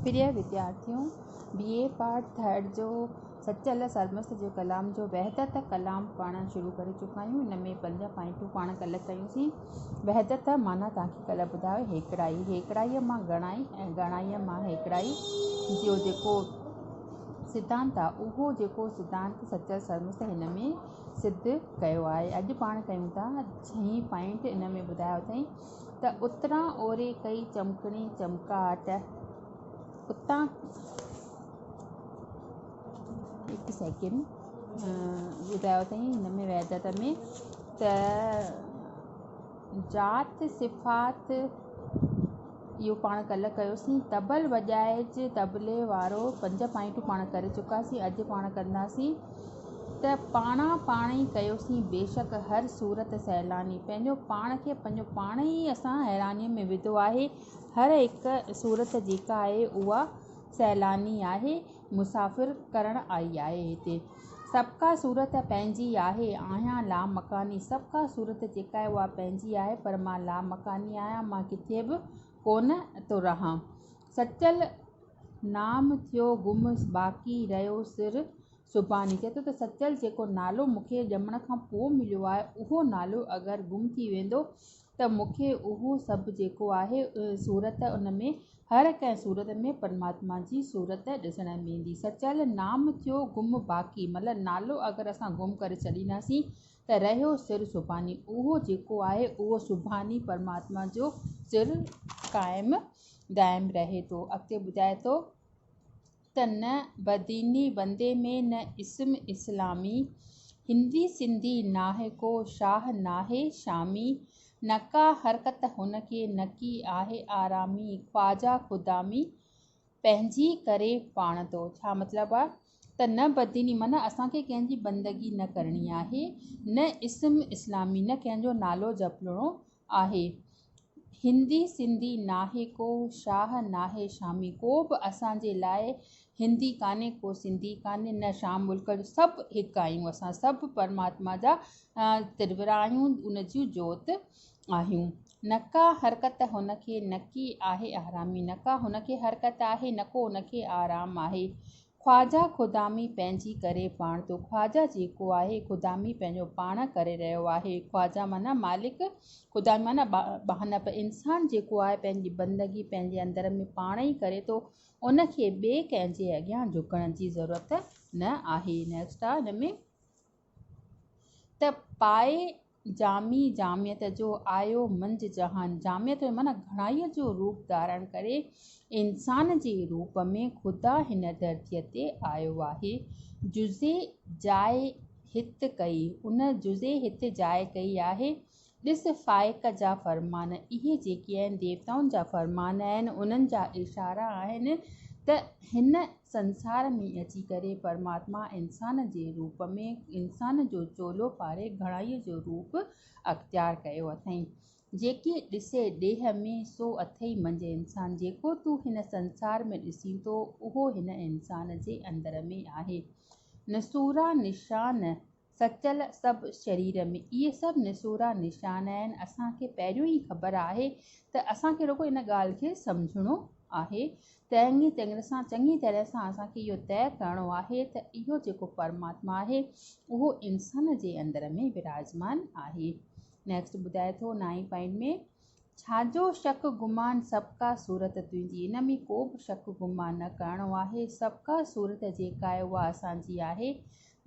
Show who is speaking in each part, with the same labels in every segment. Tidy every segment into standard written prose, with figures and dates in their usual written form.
Speaker 1: پريه وديارٿيون، بي اي part third جو سچل سرمست جو ڪلام جو وحدت ڪلام پاڻ شروع ڪري چڪا آهيون. ان ۾ پنج پوائنٽون پاڻ ڪلهه ڪيون سين. وحدت معنيٰ توهان کي ڪلهه ٻڌايو هيڪڙائي، هيڪڙائيء مان گهڻائي ۽ گهڻائيء مان هيڪڙائي جو جيڪو سڌانت آهي اهو جيڪو سڌانت سچل سرمست هن ۾ سڌ ڪيو آهي. اڄ پاڻ ڪيون ٿا ڇهين پوائنٽ. ان ۾ ٻڌايو اٿئي ته اتران اوري ڪئي چمڪڻي چمڪاٽ اتان هڪ سيڪنڊ ٻڌايو اٿئي هن ۾ وحدت ۾ ته ذات صفات اهو پاڻ ڪلهه ڪيوسين. طبل وڄائج طبلي وارو پنج پوائنٽون پاڻ ڪري چڪاسين. اڄ پاڻ ڪنداسين ته پاڻان پاڻ ئي ڪيوسين بيشڪ هر صورت سيلاني. پنهنجو پاڻ کي پنهنجو پاڻ ئي اسان حيرانيء ۾ وڌو آهي. هر هڪ صورت جيڪا آهي اها سيلاني آهي، مسافر ڪرڻ آئي آهي هتي. سڀڪا صورت پنهنجي آهي، آهيان لامڪاني. سڀڪا صورت جيڪا آهي اها پنهنجي آهي، پر مان لامڪاني آهيان، مان ڪٿي به ڪونه ٿو رهان. سچل نام ٿيو گم، باقي رهيو سر سبحاني. چئي ٿو ته سچل جيڪو نالو مون کي ڄمڻ کان پوء مليو آهي اهو نالو اگر گم ٿي ويندو ته مون کي اهو سڀ جيڪو آهي صورت ان ۾ هر ڪنهن صورت ۾ پرماتما جي صورت ڏسڻ ۾ ايندي. سچل نام ٿيو گم باقي مطلب نالو اگر اسان گم ڪري ڇڏينداسين ته رهيو سر سبحاني اهو جيڪو آهي اهو سبحاني پرماتما جو سر قائم دائم رهي ٿو. اڳتي ٻڌائي ٿو ته نه بديني بندي ۾ نه اسم اسلامي، هندي سنڌي ناهه ڪو شاهه ناهي شامي، نه ڪا حرڪت هن کي نڪي آهي آرامي، خواجه خدامي پنهنجي ڪري پاڻ ٿو. ڇا مطلب آ ته نه بديني معنيٰ اسان کي ڪنهن جي بندگي نه ڪرڻي آهي، نه اسم اسلامي نه ڪنهن جو نالو جپڻو آهي. هندي سنڌي ناهي ڪو شاهه ناهي شامي ڪو به اسان جي لاء هندي ڪانهي ڪو سنڌي ڪانهي نه شام ملڪ جو سڀ هڪ آهيون اسان سڀ پرماتما جا ترورا آهيون ان جون جوت آهيون. نڪا حرڪت هن کي نڪي آهي آرامي نڪا هن کي حرڪت آهي نڪو ان کي آرام آهي. خواجه خدامي پنهنجي ڪري پاڻ ٿو. خواجه جيڪو آهي خدامي پنهنجو پاڻ ڪري رهيو آهي. خواجه معنيٰ مالڪ، خدامي معنيٰ ٻانهپ. انسان جيڪو آهي پنهنجي بندگي پنهنجي اندر ۾ پاڻ ئي ڪري ٿو، ان کي ٻئي ڪنهن جي اڳيان جهڪڻ جي ضرورت نه آهي. نيڪسٽ آهي هن ۾ ته پائي جامي جامعيت جو آيو منجهه جهان. جامعيت ۾ معنيٰ گهڻائيء جو روپ ڌارڻ ڪري انسان جي روپ ۾ خدا هن ڌرتيء تي آيو آهي. جزي جاء هت ڪئي. ان جزي هت جاء ڪئي آهي. ڏس فائق جا فرمان، اهي جيڪي آهن ديوتائن جا فرمان آهن، انهن جا اشارا آهن ته هن سنسار ۾ اچي ڪري پرماتما انسان جي روپ ۾ انسان جو چولو پاري گهڻائيء جو روپ اختيار ڪيو اٿئين. جيڪي ڏسي ڏيهه ۾ سو اٿئي منجهه انسان، جيڪو تون هن سنسار ۾ ڏسين ٿو اهو هن انسان جي اندر ۾ آهي. نسورا نشان سچل سڀ شرير ۾. اهي سڀ نسورا نشان آهن. اسان کي پهريون ئي خبر آهي ته اسان کي رڳو ان ڳالهه کي سمجهڻو آهي. تنهن سان چڱي طرح سان اسان کي اهو طئي ڪرڻو آهي ته اهو جيڪو پرماتما آهي اهو انسان جي اندر ۾ وراجمان آهي. نيڪسٽ ٻڌائي ٿو نائين پوائنٽ ۾ ڇاجو شڪ گمان سڀڪا صورت تنهنجي. ان ۾ ڪو به شڪ گمان نه ڪرڻو آهي. سڀڪا صورت جيڪا آهي اها اسان جي آهي.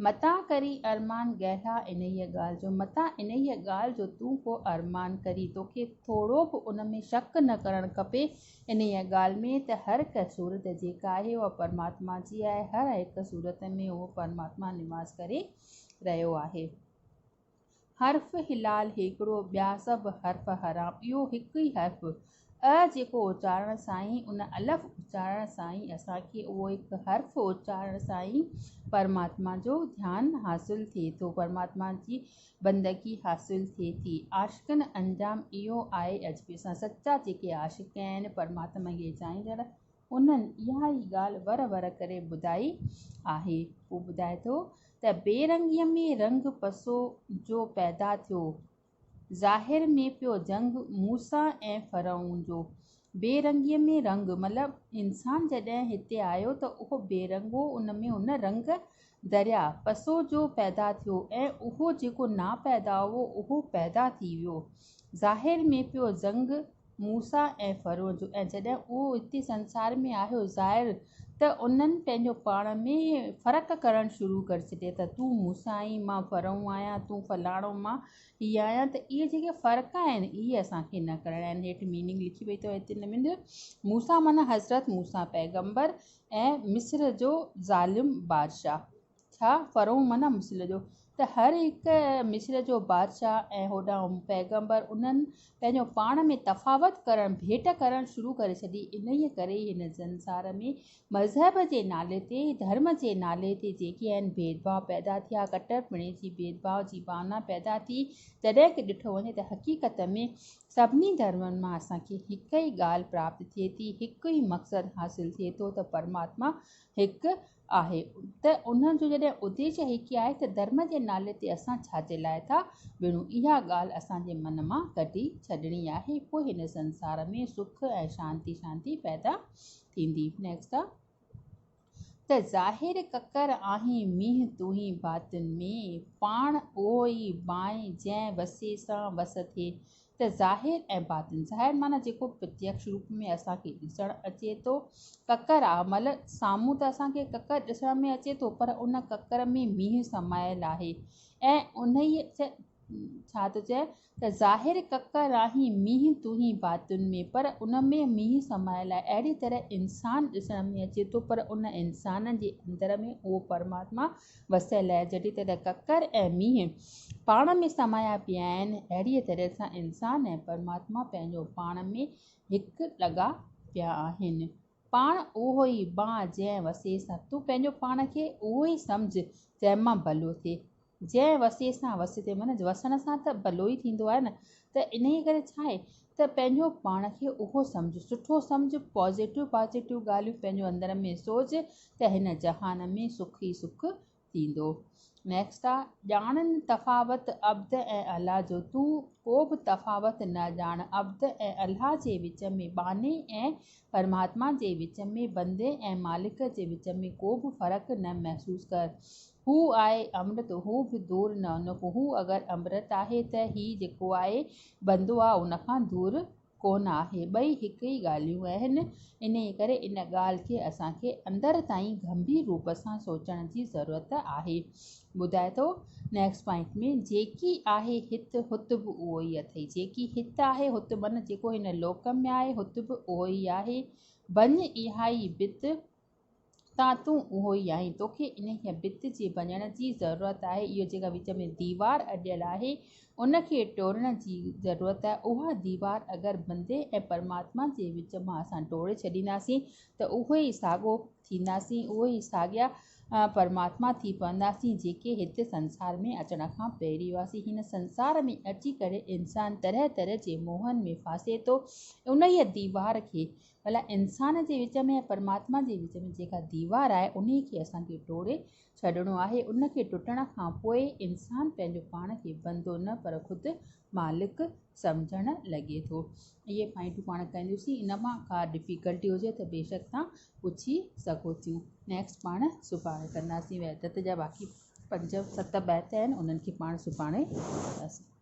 Speaker 1: متان ڪرين ارمان ڳهلا انهيء ڳالهه جو، متان انهيء ڳالهه جو تون ڪو ارمان ڪرين، توکي ٿورو به ان ۾ شڪ نه ڪرڻ کپي انهيء ڳالهه ۾ ته هر هڪ صورت جيڪا آهي اها پرماتما جي آهي، هر هڪ صورت ۾ اهو پرماتما نواس ڪري رهيو آهي. حرف حلال هيڪڙو، ٻيا سڀ حرف حرام. اهو هڪ ئي حرف ا جيڪو اچارڻ سان ئي ان الف اچارڻ سان ئي اسان کي اهو هڪ حرف اچارڻ سان ئي پرماتما جو ڌيان حاصل ٿئي ٿو، پرماتما جي بندگي حاصل ٿئي ٿي. عاشقن انجام اهو آهي عجبي سان. سچا جيڪي عاشق آهن، پرماتما کي چاهيندڙ، انهن اها ئي ڳالهه ور ور ڪري ٻڌائي آهي. هو ٻڌائي ٿو ته بي رنگيء ۾ رنگ پسو جو پيدا ٿيو، ظاهر ۾ پيو جنگ موسيٰ ۽ فرعون جو. بي رنگيء ۾ رنگ، مطلب انسان جڏهن هتي آيو ته اهو بي رنگ هو، ان ۾ هن رنگ دريا، پسو جو پيدا ٿيو ۽ اهو جيڪو ناپيدا هو اهو پيدا ٿي ويو. ظاهر ۾ پيو زنگ موسيٰ ۽ فرعون جو ۽ جڏهن اهو هتي سنسار ۾ آيو ظاهر ته انهن پنهنجو پاڻ ۾ فرق ڪرڻ شروع ڪري ڇڏيا ته تون موسيٰ آهين مان فرعون آهيان تون فلاڻو مان هي آهيان ته اهي جيڪي فرق آهن اهي اسان کي نه ڪرڻا آهن. هيٺ ميننگ لکي وئي اٿو هتي ان ۾ موسيٰ معنيٰ حضرت موسيٰ پيغمبر ۽ مصر جو ظالم بادشاهه. ڇا فرعون معنيٰ مصر جو ته هر هڪ مصر جو بادشاهه ۽ هوڏانهن پيغمبر انهن پنهنجو پاڻ ۾ تفاوت ڪرڻ، ڀيٽ ڪرڻ شروع ڪري ڇڏي. انهيء ڪري ئي هن سنسار ۾ مذهب جي نالي تي، ڌرم جي نالي تي جيڪي آهن ڀيد ڀاء پيدا ٿيا، ڪٽرپڻي جي ڀيد ڀاء جي ڀاونا پيدا ٿي. جڏهن ڪه ڏٺو وڃي ته حقيقت ۾ سڀني ڌرمن مان اسان کي هڪ ئي ڳالهه پراپت ٿئي ٿي، هڪ ئي مقصد حاصل ٿئي ٿو ته پرماتما هڪ آهي ته انهن جو جڏهن اديش هڪ ئي آهي ته ڌرم جي نالي تي اسان ڇا جي لاء ٿا وڙهون؟ اها ڳالهه اسان جي من مان ڪڍي ڇڏڻي آهي پوء هن سنسار ۾ سک ۽ شانتي شانتي پيدا ٿيندي. Next آ ته ظاهر ڪڪر آهين مينهن تون باطن ۾، پاڻ اهو ئي بانء جنهن وسي سان وس ٿئي. ته ظاهر ۽ باطن، ظاهر معنيٰ جيڪو پرتيڪش روپ ۾ اسان کي ڏسڻ اچي ٿو، ڪڪر آ مطلب سامهون ته اسان کي ڪڪر ڏسڻ ۾ اچي ٿو پر ان ڪڪر ۾ مينهن سمايل آهي ۽ انهيء ڇا ٿو چئي ته ظاهر ڪڪر آهين مينهن تون باطن ۾ پر ان ۾ مينهن سمايل آهي اهڙي طرح انسان ڏسڻ ۾ اچي ٿو پر ان انسان جي اندر ۾ اهو پرماتما وسيل آهي. جهڙيء طرح ڪڪر ۽ مينهن پاڻ ۾ سمايا پيا آهن، اهڙيء طرح سان انسان ۽ پرماتما پنهنجو پاڻ ۾ هڪ لڳا پيا آهن. پاڻ اهو ئي مان جنهن وسي سان، تون پنهنجو پاڻ کي اهو ئي سمجهه جنهن مان ڀلو ٿئي. جنهن وسي سان وس ٿئي معنيٰ وسڻ سان ته ڀلو ئي ٿيندو آهي نه ته انهيء ڪري ڇا آهي ته پنهنجو پاڻ کي اهو سمجهه، سٺو سمجهه، پازيٽو پازيٽو ڳالهيون پنهنجو اندر ۾ سوچ ته هن جهان ۾ سک ئي سک ٿيندو. نيڪسٽ آ، ڄاڻن تفاوت عبد ۽ الله جو، تون ڪو به تفاوت نه ڄاڻ، عبد ۽ الله جي وچ ۾، ٻانهي ۽ پرماتما جي وچ ۾، بندي ۽ مالڪ جي وچ ۾ ڪو به فرق نه محسوس ڪر. هو آهي امرت، هو به دور نه ان کان، هو اگر امرت آهي ته هي جيڪو آهي بندو آهي ان کان دور ڪونه آهي، ٻئي هڪ ئي ڳالهيون آهن، انهيء ڪري ان ڳالهه کي اسان کي اندر تائين گنڀير روپ سان سوچڻ جي ضرورت آهي. ٻڌائي ٿو نيڪسٽ پوائنٽ ۾ جيڪي آهي هت هت به اهو ئي اٿئي، جيڪي هت آهي هت معنيٰ جيڪو هن لوڪ ۾ آهي هت به اهو ئي آهي، ڀڃ اها ئي ڀت تان تون اهو ئي آهين. توکي انهيء ڀت جي ڀڃڻ جي ضرورت آهي. اهو جيڪا وچ ۾ ديوار اڏيل آهي، ان کي ٽوڙڻ جي ضرورت آهي. اها ديوار اگر بندي ۽ پرماتما جي وچ مان اسان ٽوڙي ڇڏينداسين ته اهو ئي ساڳو ٿينداسين، اهو ئي ساڳيا پرماتما ٿي پونداسين، جيڪي هت سنسار ۾ اچڻ کان پهرين هئاسين. هن سنسار ۾ اچي ڪري انسان طرح طرح جي موهن ۾ ڦاسي ٿو. انهيء ديوار کي ڀلا انسان جي وچ ۾ ۽ پرماتما جي وچ ۾ جيڪا ديوار آهي انهي کي اسان کي ٽوڙي ڇڏڻو آهي. ان کي ٽٽڻ کان پوء انسان پنهنجو پاڻ کي بندو نه پر خود مالڪ سمجهڻ لڳي ٿو. اهي پوائنٽون پاڻ ڪنديونسين ان مان ڪا ڊفيڪلٽي هجي ته بيشڪ توهان پڇي سگهو ٿيون. نيڪسٽ پاڻ سڀاڻي ڪنداسين وحدت جا باقي 5 7 بيت آهن انهن کي پاڻ سڀاڻي ڪنداسين.